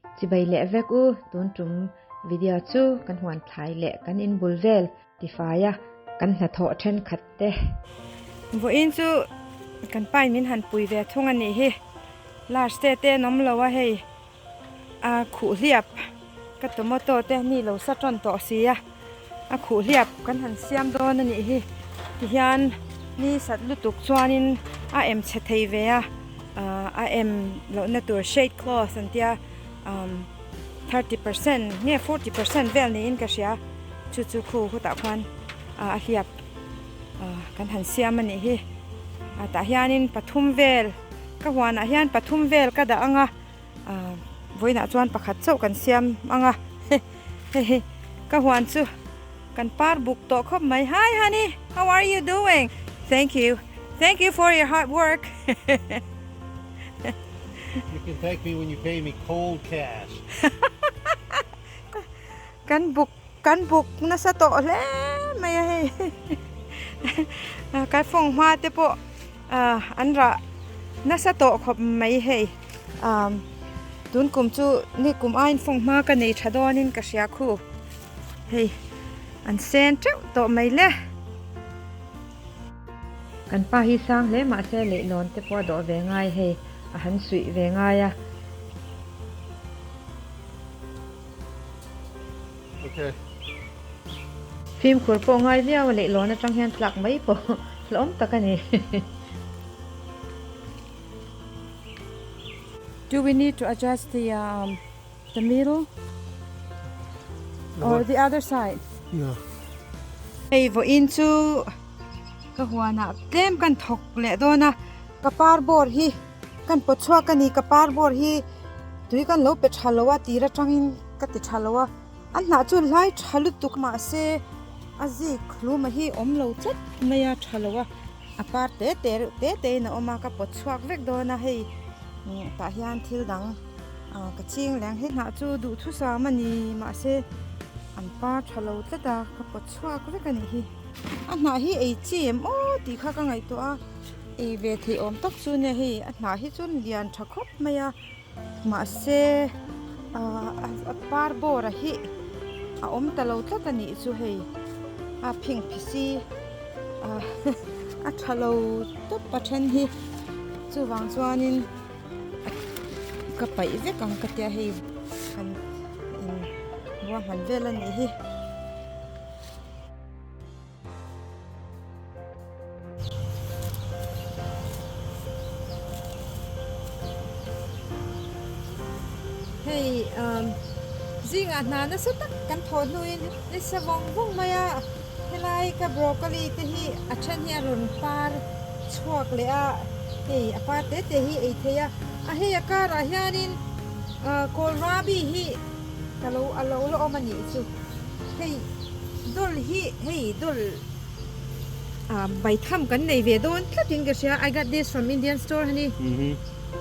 Chibai leh vek u, tun tum video chu kan huan thlai leh kan inbul vel tifai a, kan hnathawh thenkhat te. Vawiin chu kan pain min han pui ve thung a nih hi, large te te an awm lo a hei a khuh hliap ka tomato te ni lo sa tawn tawh si a, a khuh hliap kan han siam dawn a nih hi tihian ni sat lutuk chuanin a em chhe thei ve a a em lohna tur shade cloth an tia 30% nge 40% vel niin ka hria chu chu khu hutah khuan a hliap kan han siam a nih hi tah hianin pathum vel ka huanah hian pathum vel ka dah ang a vawiinah chuan pakhat chauh kan siam ang a hei ka huan chu kan par buk tawh khawp mai hi honey how are you doing thank you thank you for your hard work. You can thank me when you pay me cold cash. Kan buk kan buk nasa tawh hle mai a hei. Kan fawng hma te pawh an rah nasa tawh khawp mai hei. Tun kum chu ni kum aiin fawng hma ka nei tha dawnin ka hria khu. Hei an sen teuh tawh mai le. Kan pa hi sang hle mahse leihlawn te pawh a dawh ve ngai hei a han suih ve ngai a. Fimkhur pawh ngai viau a leihlawn atang hian tlak mai pawh hlauhawm tak a ni. Do we need to adjust the um the middle or the other side? No. Hei vawiin chu ka huanah tlem kan thawk leh dawn a, ka par bawr hi kan pawt chhuak a ni, ka par bawr hi tui kan lo pe tha lo a tir atangin ka ti tha lo a, a hnah chu hlai tha lutuk mahse a zik hluma hi awm lo tlat mai a tha lo a, a par te te reuh te te in a awm a, ka pawt chhuak vek dawn a hei tah hian thil dang. Ka ching leng hi hnah chu duhthusam a ni mahse an par tha lo tlat a ka pawt chhuak vek a nih hi. A hnah hi ei chi em aw tih kha ka ngaihtuah a ei ve theih awm tak chu nia hei a hnah hi chuan lian tha khawp mai a mahse a par bawr a hi a awm ta lo tlat a nih chu hei a phing phisi a tha lo tawp a then hi chuvang chuanin. Ka paih vek ang ka tia hei han in ruahman vel a nih hi. Hei umm zingah hna nasa tak kan thawh hnuin nasa vawng vawng mai a helai ka broccoli te hi a then hi a rawn par chhuak leh a hei a par te te hi ei thei a a hei a karah hianin ah kawlrabi hi ka lo a lo la awm a nih chu hei dawl hi hei dawl ah baitham kan nei ve dawn tlatin ka hria I got this from Indian store honey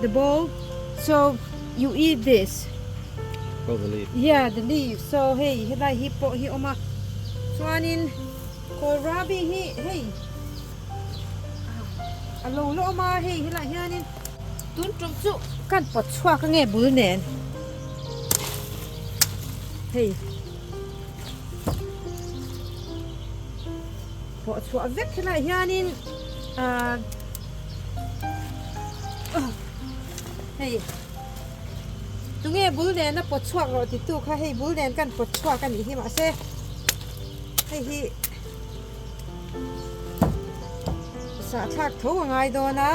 the bowl so you eat this Oh the leaf yeah the leaf so hei helai hi pawh hi awm a chuanin kawlrabi hi hei. A lo la awm a hei helaiah hianin tun tum chu kan pawt chhuak ange bul nen hei pawh chhuah vek helaiah hianin ahh hei tunge bul nena pawt chhuak rawh titu kha hei bul nen kan pawt chhuak a nih hi mahse hei hi. Sahthlak tho a ngai dawn a,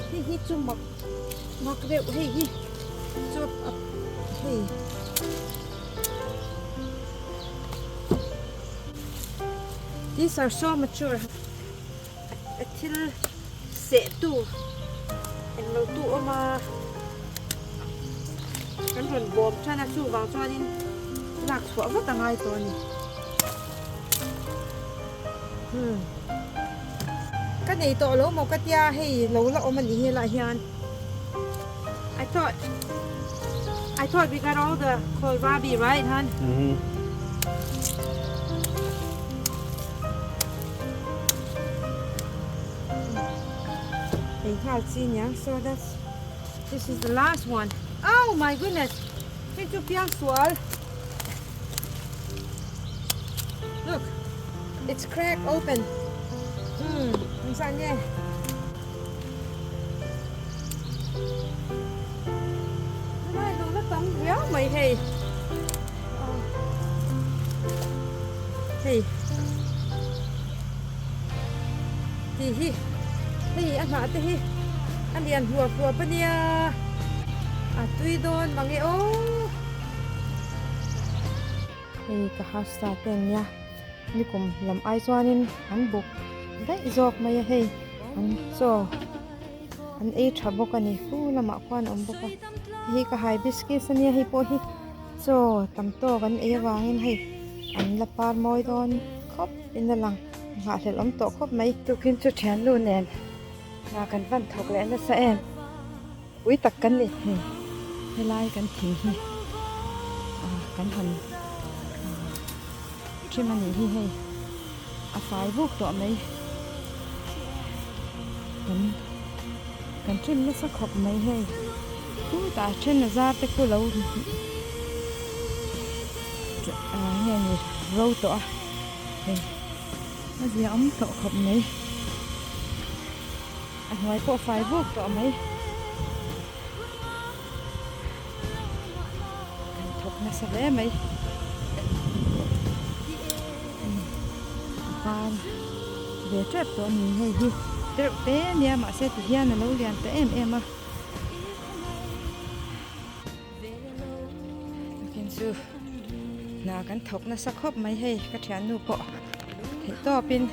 hei hi chu mak mak deuh hei hi chu a hei these are so mature a thil seh tu englo tu awm a kan rawn bawm tan a chuvang chuanin lak chhuah vat a ngai tawh a ni hmm ka nei tawh lo maw ka tia hei lo la awm a nih hi lah hian I thought I thought we got all the kohlrabi right hon mm-hmm. Hei nghal chi niang so that's this is the last one. Oh my goodness! Hei chu piang sual. Look, it's cracked open. Umm, engzah nge? Helai lung la tam riau mai hei. Hei. Tih hi hei a hnah te hi a lian hluap hluap a nia a tui dawn mange aw. Hei ka hausa te an nia nikum lam ai chuanin an buk daih zawk mai a hei an chaw an ei tha bawk a ni fu lamah khuan a awm bawk a hei hi ka hibiscus a nia hei pawh hi chaw tam tawk an ei avangin hei an la par mawi dawn khawp in a lang nghahhlelh awm tawh khawp mai. Tukin chu thiannu nen hna kan van thawk leh nasa em pui tak kan ni hei helai kan thing hi ah kan han ah trim a nih hi hei a fai buk tawh mai kan kan trim nasa khawp mai hei khutah then a zar te khu lo ah nge ni ro tawh a hei a zia awm tawh khawp mai a hnuai pawh fai buk tawh mai kan thawk nasa hle mai a par ve tep tawh a ni hei hi tereuh te ania mahse tihian alo lian ta em em a. Tukin chu hna kan thawk nasa khawp mai hei ka thiannu pawh theih tawpin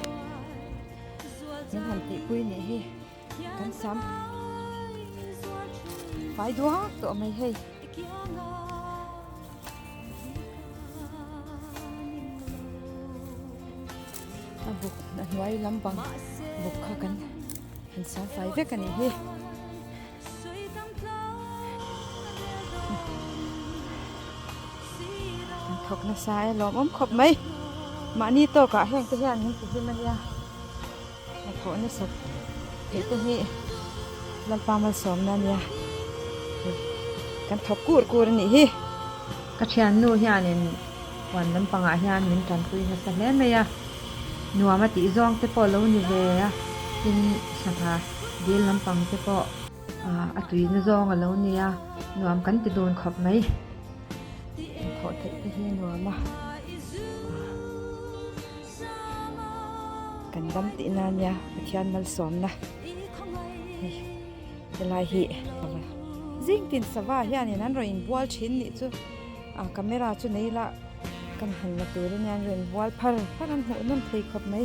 min han tihpui nih hi kan sam fai duak tawh mai hei. A buk a hnuai lampang buk kha kan han sam fai vek a nih hi. An thawk nasa e lawmawm khawp mai mahni tawkah heng te hian min ti hlim a nia hnathawh nasat theih te hi Lalpa malsawmna a nia kan thawk kur kur a nih hi. Ka thiannu hianin huan lampangah hian min tanpui nasa hle mai a, nuam a tih zawng te pawh lo ni ve a, tin sangha dil lampang te pawh a tuina zawng a lo ni a, nuam kan ti dun khawp mai. Thawh theih te hi a nuam a, kan dam tihna a nia Pathian malsawmna hei helai hi zing tin sava hianin an rawn inbual thin nih chu. A camera chu nei ila kan han la tur ania an rawn bual phar phar an hmuh nawm thei khawp mai.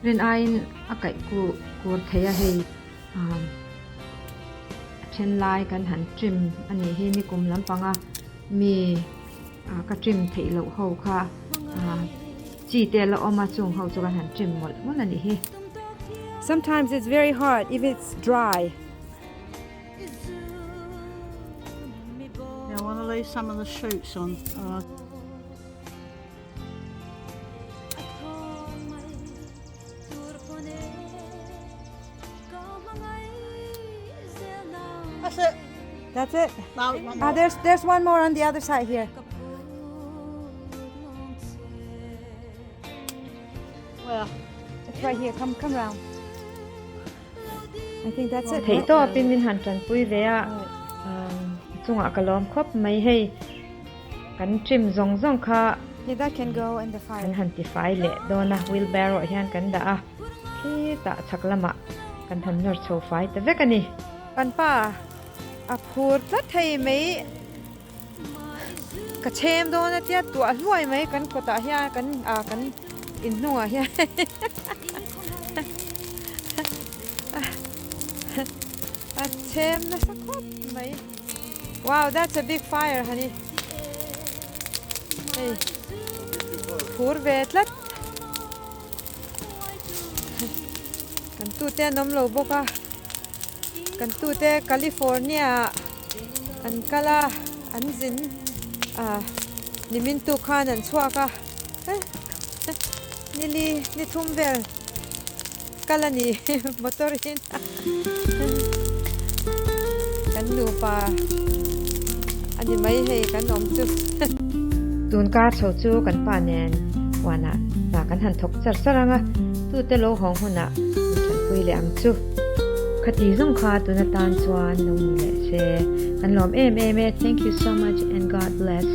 Rin aiin a kaih kuh kur thei a hei a then lai kan han trim a nih hi nikum lampanga mi ka trim theih loh ho kha chi te a la awm a chung ho chu kan han trim mawlh mawlh a nih hi. Sometimes it's very hard if it's dry. I want to lay some of the shoots on. That's it. That's it. No, one Ah, more. there's there's one more on the other side here. Where? It's right here. Come come round. I think that's it. Theih tawpin min han tanpui ve a, a chungah ka lawm khawp mai hei kan trim zawng zawng kha kan han tifai leh dawn a wheelbarrow ah hian kan dah a khitah chhak lamah kan han nawr chho fai ta vek a ni. Kan pa a phur tlat thei mai ka chhem dawn a tia tuah hluai mai kan kawtah hian kan ah kan inhnungah hian a chhem nasa khawp mai wow that's a big fire honey hei phur ve tlat kan tute an awm lo bawk a kan tute California ah. An kal a, an zin a, nimin tuk khan an chhuak a, nili ni thum vel kal a ni motor in kan Kan nupa ani mai hei kan awm chu. Tun kar chho chu kan pa nen huanah hna kan han thawk char char ang a, tute lo hawng hunah min thanpui leh ang chu. Khati zawng kha tun atan chuan lo ni leh se. Kan lawm em em e. Thank you so much and God bless.